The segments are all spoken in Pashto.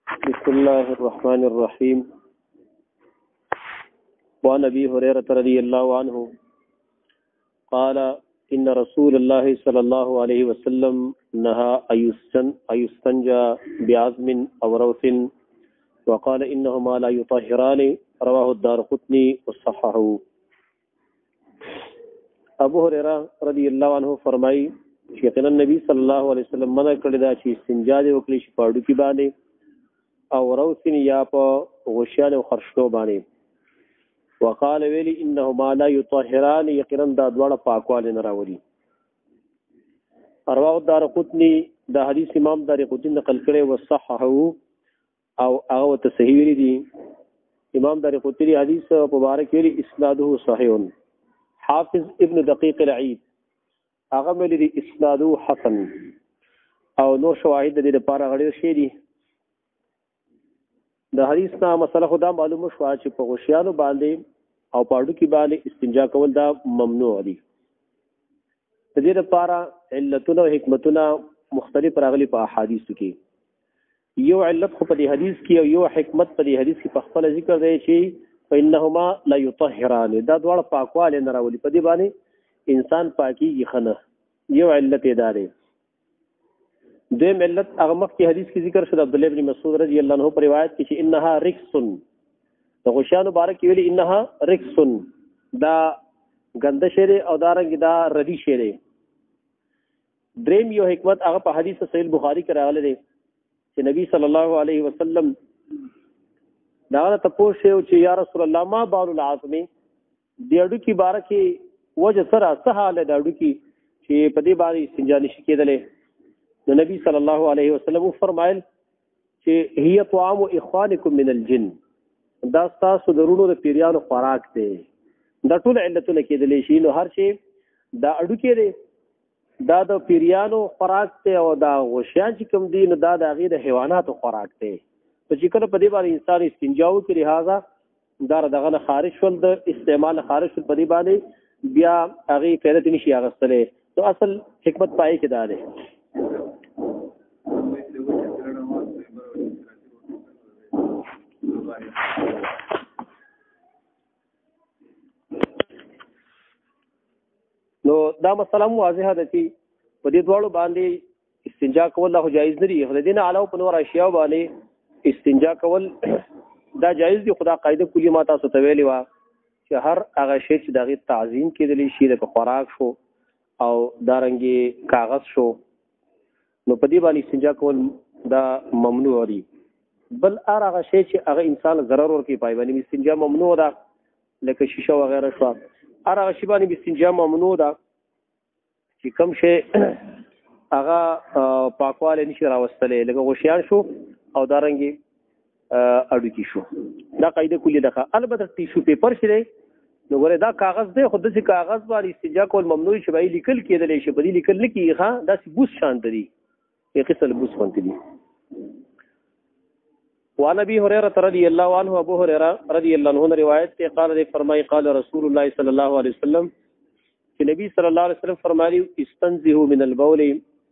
بسم الله الرحمن الرحيم. وعن ابي هريره رضي الله عنه قال ان رسول الله صلى الله عليه وسلم نهى ان يستنجى بعزم او روث، وقال انهما لا يطهران. رواه الدارقطني وصححه. ابو هريره رضی الله عنه فرمایي چې یقینا نبی صلی الله علیه وسلم منع کړی دا چې استنجا دې وکړي چې پاړو کې باندې او روثن یا په غشیان او خرشتو باندې. وقال ویلی انهما لا يطهران، یقینا دا دواړه پاکوالی نه راولي. رواه الدارقطني، دا حدیث امام دارقطني نقل کړی، وصححه او هغه ته صحیح ویلي دي. امام دارقطني حدیث مبارک ویلي اسناده صحیح. حافظ ابن دقیق العید هغه ویلي دي اسناده حسن، او نور شواهد د دې لپاره غړي شي دي. د حدیث نه مسله خدا معلومه شوه چې په غشیانو باندې او پاړو کې باندې استنجا کول دا ممنوع دي. د دې لپاره علتونه او حکمتونه مختلف راغلي په احادیثو کې. یو علت خو په دې حدیث کې او یو حکمت په دې حدیث کې په خپل ذکر دی چې فإنهما لا يطهران، دا دواړه پاکوالی نه راولي، په دې باندې انسان پاکیږي خنه. یو علت یې دا دی. دویم علت هغه مخکې حدیث کې ذکر شو د عبدالله بن مسعود رضی الله عنه په روایت کې چې انها رکس، د غشیانو باره کې ویلي انها رکس، دا ګنده شی دی او دا رنګ دا ردي شی دی. دریم یو حکمت هغه په حدیث صحیح بخاری کې راغلی دی چې نبی صلی الله علیه وسلم دا نه تپوس شو چې یا رسول الله ما بال العظم، د هډوکي باره کې وجه سره څه حال د هډوکي چې په دې باندې استنجا نشي کېدلی؟ نو نبی صلی الله علیه وسلم وفرمایل چې هي طعام اخوانکم من الجن، دا ستاسو د وروڼو د پیریانو خوراک دی. دا ټول علتونه کېدلی شي. نو هر شی دا هډوکی دی، دا د پیریانو خوراک دی، او دا غوښیان چې کوم دي نو دا د هغې د حیواناتو خوراک دی. نو چې کله په دې باندې انسان استنجا وکړي، لهذا دا دغه نه خارج شول، د استعمال نه خارج شول، په دې باندې بیا هغې فایده ترې نشي اخیستلی. نو اصل حکمت پای کې دا دی. نو دا مسله هم واضحه ده چې په دې دواړو باندې استنجا کول دا خو جایز نه دي، خو د دې نه علاوه په نور اشیاو باندې استنجا کول دا جایز دي. خو دا قاعده کلي ما تاسو ته ویلې وه چې هر هغه شی چې د هغې تعظیم کېدلی شي، لکه خوراک شو او دارنګې کاغذ شو، نو په دې باندې استنجا کول دا ممنوع دي. بل هر هغه شی چې هغه انسان ضرر ورکوي پای باندې استنجا ممنوع ده، لکه شیشه وغیره شوه. هر هغه شی باندې استنجا ممنوع ده چې کوم شی هغه پاکوالی نشي راوستلی، لکه غوښیان شو او دارنګې هډوکي شو. دا قاعده کلي ده. البته ټیشو پیپر چې دی نو ګوره دا کاغذ دی، خو داسې کاغذ باندې استنجا کول ممنوع چې به یې لیکل کېدلی شي، په دې لیکل نه کېږي. ښه داسې بوس شان ته دي، یو قسم بوس غوندې دي. وعن ابي هريره رضي الله عنه، ابو هريره رضي الله عنه روایت ته قال دی فرمای قال رسول الله صلی الله علیه وسلم چې نبی صلی الله علیه وسلم فرمایلی استنزهوا من البول،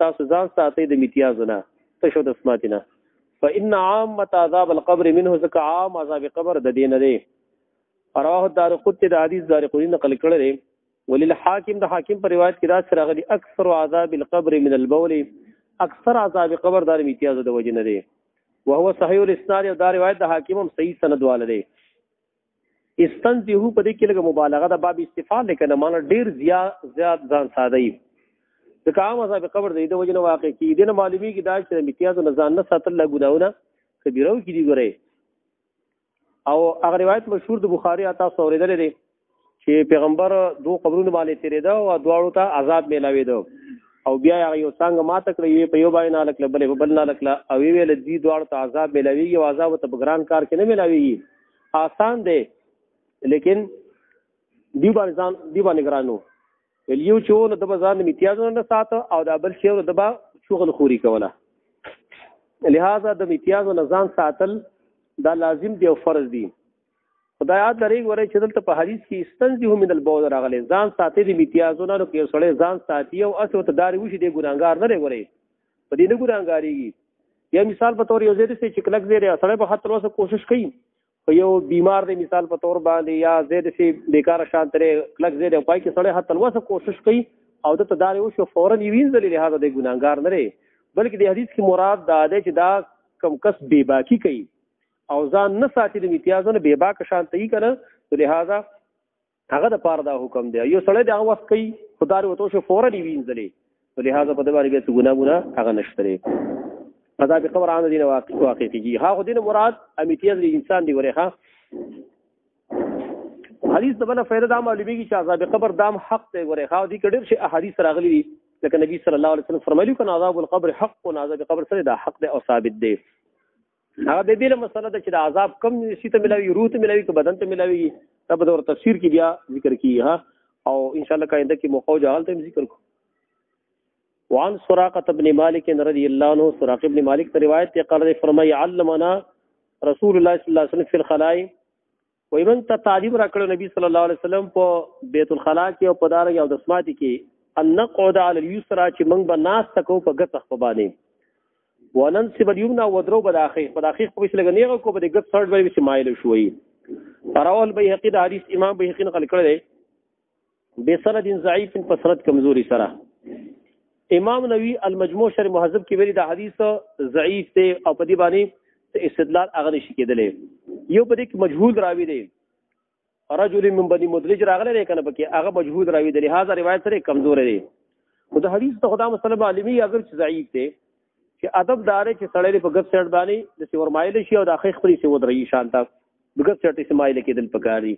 تاسو ځان ساتئ د امتیازو نه، تشو د سماتې نه، فإن عامة عذاب القبر منه، ځکه عام عذاب قبر د دې نه دی. رواه الدارقطني، د حدیث دارقطني نقل کړی دی. وللحاکم، د حاکم پر روایت کې داسې راغلي اکثر عذاب القبر من البول، اکثر عذاب قبر د امتیازو د وجې نه دی. وهو صحیح الاسناد، او دا روایت د حاکم هم صحیح سند واله دی. استنزهو په دې کې لږه مبالغه ده، باب استفعال دی که نه، معنی ډېر زیات ځان ساده وي، ځکه عام عذاب قبر د دې وجې نه واقع کېږي. دې نه معلومېږي دا چې د امتیازو نه ځان نه ساتل له ګناهونه کبیرو کې دي. ګورئ، او هغه روایت مشهور د بخاري تاسو اورېدلی دی چې پیغمبر دوو قبرونو باندې تېرېده او دواړو ته عذاب میلاوېده، او بیا هغه یو څانګه ماته کړه، یوې په یو باندې ناله کړه، بلې په بل ناله کړه، او یې ویل دوی دواړو ته عذاب میلاوېږي او عذاب ورته په ګران کار کې نه میلاوېږي، آسان دی، لیکن دوی باندې ځان دوی باندې ګران و. ویل یو چې و نو ده به ځان د امتیازونو نه ساته، او دا بل چې و نو ده به شغل خوري کوله. لهذا د امتیازو نه ځان ساتل دا لازم دی او فرض دی. خدای یاد لري ګورئ چې دلته په حدیث کې استنزه من البول راغلی، ځان ساتي د امتیازو نه. نو که یو سړی ځان ساتي او هسې ورته دارې وشي، دی ګناهګار نه دی، ګورئ په دې نه ګناهګارېږي. یا مثال په تور یو ځای دی چې کلک ځای دی، سړی په خاطر وسه کوشش کوي، خو یو بیمار دی مثال په تور باندې یا ځای دی چې بیکاره شان ترې کلک ځای دی، پای کې سړی حتی وسه کوشش کوي او د ته دارې وشو فورا یې وینځلې، لهذا دی ګناهګار نه دی. بلکې د حدیث کې مراد دا دی چې دا کم کس بې باکي کوي او ځان نه ساتي د امتیازونو بې باکه شان ته یې که نه، نو لهذا هغه د پاره دا حکم دی. یو سړی د هغه وخت کوي خو دا وته شو فورا یې وینځلې، نو لهذا په دې باندې بیا څه ګناه ګناه هغه نشته دی. عذاب قبر عام دین واقع کیږي. ها خو دین مراد امتیاز دی انسان دی ورې. ها حدیث د بل فائدہ دا معلومیږي چې عذاب قبر دام حق دی ورې. ها دې کډیر شي احادیث راغلي دي، لکه نبی صلی الله علیه وسلم فرمایلی کنه عذاب القبر حق او عذاب قبر سره دا حق دی او ثابت دی. هغه به بیل مسله ده چې د عذاب کم شي ته ملاوي، روح ته ملاوي که بدن ته ملاوي، دا به د تفسیر کې بیا ذکر کیږي. ها او ان شاء الله آینده کې موقع جهال ته ذکر کو. وعن سراقة بن مالك رضي الله عنه، سراقة بن مالك روایت ته قال فرمای علمنا رسول الله صلی الله علیه وسلم في الخلاء، وای من ته تعلیم راکړو نبی صلی الله علیه وسلم په بیت الخلا کې او په دار او د سماعت کې ان نقعد على اليسرى، چې موږ به ناس تکو په ګت خپل باندې، وننصب اليمنى ودرو بداخی په داخی خو به لګ نیغه کو به د ګت سړ باندې چې مایل شوی. راول بیهقی د حدیث امام بیهقی نقل کړی دی بسند ضعیف، په سند کمزوري سره. امام نووي المجموع شرح مهذب کې ویلي دا حدیث ضعیف دی او په دې باندې استدلال هغه نشي کېدلی. یو په دې کې مجهول راوی دی، رجل من بني مدلج راغلی دی کنه، پکې هغه مجهول راوی دی، لهذا روایت سره کمزور دی. خو د حدیث ته خدا مسله معلومي اگر چې ضعیف دی چې ادب دار چې سړی په ګپ سیټ باندې د سی ورمایل شي او د اخی خپل سی ودرې شانته د ګپ سیټ سي مایل کېدل پکاري.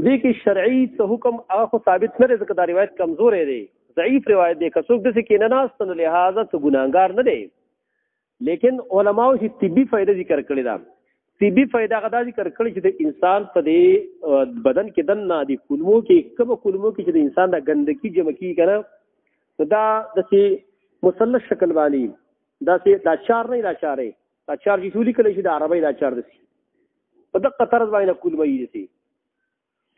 دې کې شرعي څه حکم هغه خو ثابت نه دی، ځکه دا روایت کمزوری دی، ضعیف روایت دی، که څوک داسې کښېنه ناست نو لهذا څه ګناهګار نه دی. لیکن علماو چې طبي فایده ذکر کړې ده، طبي فایده هغه دا ذکر کړې چې د انسان په دې بدن کې دننه د کولمو کې کومه کولمو کې چې د انسان د ګندګي جمع کېږي که نه، نو دا داسې مثلث شکل باندې داسې دا چار نه دا چار دی، دا چار چې ولیکل شي د عربۍ دا چار داسې په دقه طرز باندې کولمه یې داسې.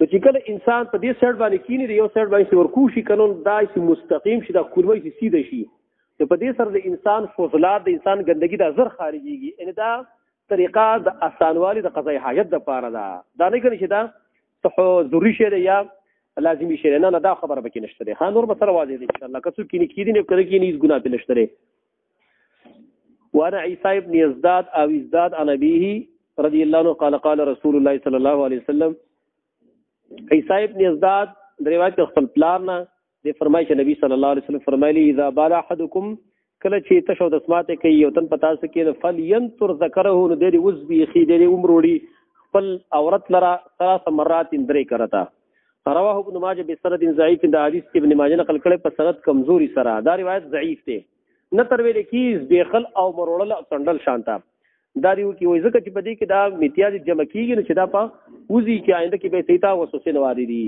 نو چې کله انسان په دې سایډ باندې کینی دی، یو سایډ باندې چې ورکو شي که نو دا چې مستقیم شي، دا کولمه چې سیده شي، نو په دې سره د انسان فضلات د انسان ګندګي دا زر خارجېږي. یعنې دا طریقه د اسانوالي د قضای حاجت دپاره ده، دا نه ګڼي چې دا څه ضروري شی دی یا لازمي شی دی، نه نه دا خبره پکې نشته دی. ها نور مسله واضح ده ان شاء الله، که څوک کینې کېدي نو که نه کینې هېڅ ګناه پرې نشته دی. وعن عيسى بن يزداد او يزداد عن أبيه رضي الله عنه قال قال رسول الله صلى الله عليه وسلم. عيسى بن يزداد د روایت خپل پلار نه د فرمایي چې نبی صلی الله علیه وسلم فرمایلی اذا بال احدکم، کله چې تشو د سماته کوي یو تن پتا سکے نو فلینتر ذکره، نو دې وز بیخي دې عمر وړي خپل عورت لرا ثلاث مرات درې کرتا. رواه ابن ماجه بسند ضعیف، د حدیث ابن ماجه نقل کړي په سند کمزوري سره، دا روایت ضعیف دی. نه تر ویل کی بیخل او مروړل او څنډل شانتا دا دیو کی وای، ځکه چې په دې کې دا امتیاز جمع کیږي نو چې دا په وزي کې آینده کې به سیتا وسوسه نه واري دي.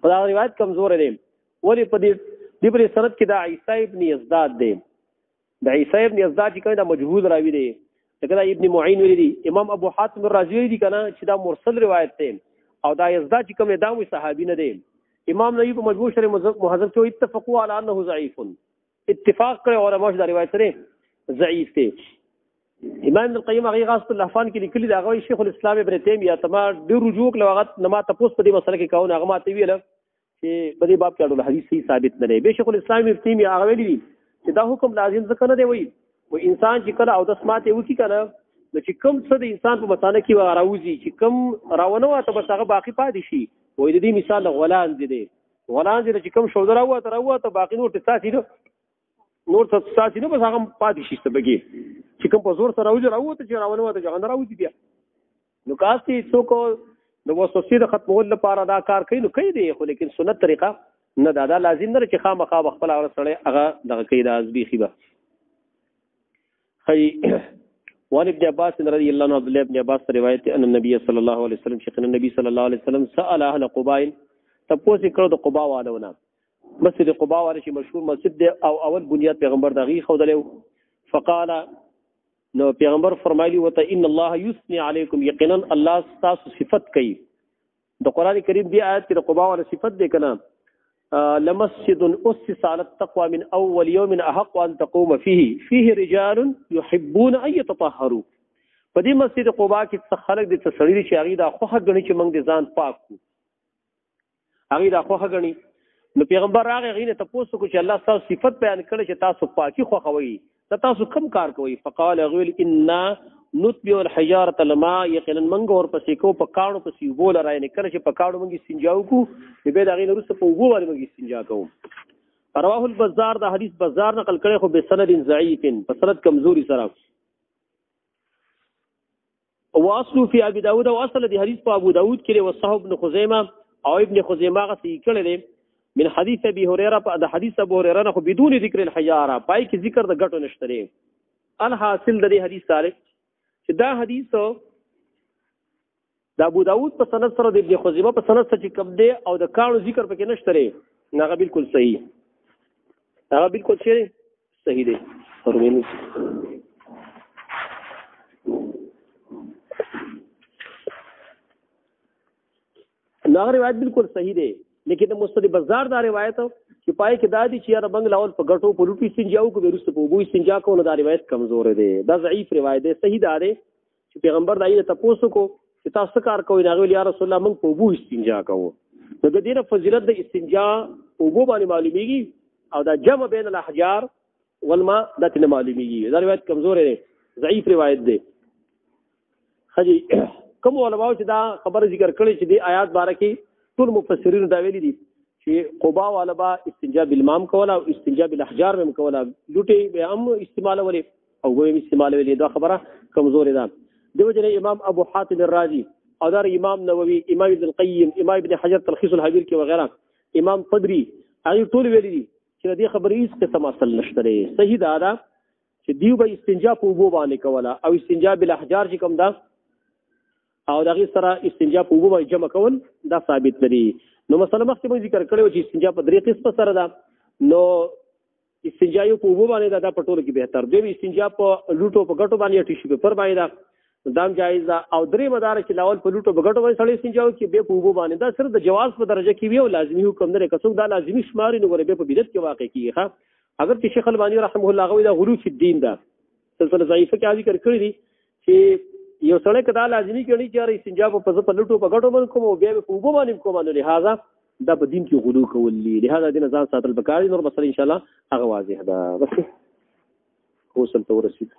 خدا روایت کمزور دی. ولی په دې پر سند کې دا عیسی ابن یزداد دی، د عیسی ابن یزداد چې کوم دا مجهول راوی دی، لکه دا ابن معین ویلی دی، امام ابو حاتم الرازی ویلی دی کنه چې دا مرسل روایت دی، او دا یزداد چې کوم دا مو صحابي نه دی. امام نووي په مجموع شرح مهذب کې اتفقوا على انه ضعیف، اتفاق کړی علماء چې دا روایت سره ضعیف دی. امام ابن القیم هغه غاص اللهفان کې لیکلي دی، هغه شیخ الاسلام ابن تیمیه ته ما ډېر رجوع کړو، هغه نه ما تپوس په دې مسله کې کاوه، هغه ما ته ویله چې په دې باب کې اړول حدیث صحیح ثابت نه دی. بشیخ الاسلام ابن تیمیه هغه ویلي دي چې دا حکم لازم ځکه نه دی، وایي و انسان چې کله اودس ماته وکړي که نه، نو چې کوم څه د انسان په مثانه کې راوځي چې کوم راونه واته بس هغه باقي پاتې شي. وایي د دې مثال غولانځې دی، غولانځې چې کوم شوده راووته راووته باقي نور څه څاڅي نه، نور څه څاڅي نه، بس هغه پاتې شي څه پکې چې کوم په زور سره راوځي راووته چې راونه واته چې هغه نه راوځي بیا. نو کاسې څوک د وسوسې د ختمولو لپاره دا کار کوي نو کوي دی، خو لیکن سنت طریقه نه ده، دا لازم نه ده چې خامخا به خپله هغه سړی هغه دغه کوي، دا ازبیخي به. خی وعن ابن عباس رضی الله عنه، عبد الله ابن عباس روایت ان النبي صلی الله علیه وسلم، شیخ النبي صلی الله علیه وسلم سأل اهل قباء، تپوس یې کړو د قباء والو نه، مسجد قباء والا چې مشهور مسجد دی او اول بنیاد پیغمبر د هغې ښودلی و. فقال، نو پیغمبر فرمایلی وته ان الله یثنی علیکم، یقینا الله ستاسو صفت کوي. د قران کریم دی آیت کې د قباء والا صفت دی کنه، لمسجد اسس على التقوى من اول يوم احق ان تقوم فيه، فيه رجال يحبون ان يتطهروا. په دې مسجد قباء کې څه خلک د څه سړي دي چې هغوی دا خوښه ګڼي چې موږ د ځان پاک کړو، هغوی دا خوښه ګڼي. نو پیغمبر راغی، هغوی نه تپوس وکړو چې الله ستاسو صفت بیان کړی چې تاسو پاکي خوښوئ، دا تاسو کوم کار کوئ؟ فقال، هغوی ویل انا نتبع الحجارة الماء، یقینا موږ ورپسې کوو په کاڼو پسې اوبو لره، یعنې کله چې په کاڼو موږ استنجا وکړو نو بیا د هغې نه وروسته په اوبو باندې موږ استنجا کوو. رواه البزار، دا حدیث بزار نقل کړی خو بسند ضعیف، په سند کمزوري سره. واصل فی ابي داود، او اصل دی حدیث په ابو داود کې دی، وصحب ابن خزیمه، او ابن خزیمه هغه صحیح کړی دی من حدیث ابي هريره، په د حدیث ابو هريره نه خو بدون ذکر الحجاره، پای کې ذکر د ګټو نشته دی. الحاصل د دې حدیث سره چې دا حدیث د ابو داود په سند سره د ابن خزیمه په سند سره چې کوم دی او د کاڼو ذکر پکې نشته دی، هغه بالکل صحیح، هغه بالکل صحیح دی. فرمینو نو هغه روایت بالکل صحیح دی، لیکن د مسند بزار دا روایت چې پای کې دا دی چې یاره بنګ لاول په ګټو په لوټي استنجا وکړو، بیا وروسته په اوبو استنجا کوو، نو دا روایت کمزوری دی، دا ضعیف روایت دی. صحیح دا دی چې پیغمبر د هغې نه تپوس وکړو چې تاسو څه کار کوئ؟ نو هغې ویل یا رسول الله موږ په اوبو استنجا کوو. نو د دې نه فضیلت د استنجا په اوبو باندې معلومیږي، او دا جمع بین الاحجار والماء دا ترې نه معلومیږي. دا روایت کمزوری دی، ضعیف روایت دی. ښه جي، کوم علماو چې دا خبره ذکر کړې چې دې آیات باره کې ټول مفسرینو دا ویلي دي چې قبا والا به استنجا بالمام کوله او استنجا بالاحجار به هم کوله، لوټې به هم استعمالولې او به هم استعمالولې، دا خبره کمزورې ده. دې وجې نه امام ابو حاتم الرازي او دا امام نووي، امام ابن القیم، امام ابن حجر تلخیص الحبیر کې وغیرہ، امام طبري، هغوی ټول ویلي دي چې د دې خبرې هېڅ قسم اصل نشته دی. صحیح دا ده چې دیو به استنجا په اوبو باندې کوله او استنجا بالاحجار چې کوم ده او د هغې سره استنجا په اوبو باندې جمع کول دا ثابت نه دي. نو مسله مخکې موږ ذکر کړې وه چې استنجا په درې قسمه سره ده. نو استنجا یو په اوبو باندې ده، دا په ټولو کې بهتر. دویم استنجا په لوټو په ګټو باندې یا ټیشو پیپر باندې ده، دا هم جایز ده. او درېیمه دا ده چې لاول په لوټو په ګټو باندې سړی استنجا وکړي، بیا په اوبو باندې. دا صرف د جواز په درجه کې وي او لازمي حکم نه دی. که څوک دا لازمي شماري نو ګوره بیا په بدعت کې واقع کېږي. ښه، اگر چې شیخ الباني رحمه الله هغه وایي دا غلو فی الدین ده، سلسله ضعیفه کې ذکر کړی دي چې یو سړی که دا لازمي ګڼي چې یاره استنجا به په زه په لوټو په ګټو باندې کوم او بیا به په اوبو باندې کوم، نو لهذا دا په دین کې غلو کول دي، لهذا دې نه ځان ساتل پکار دي. نور مسله انشاءالله هغه واضح ده. بس اوس ته ورسېدو.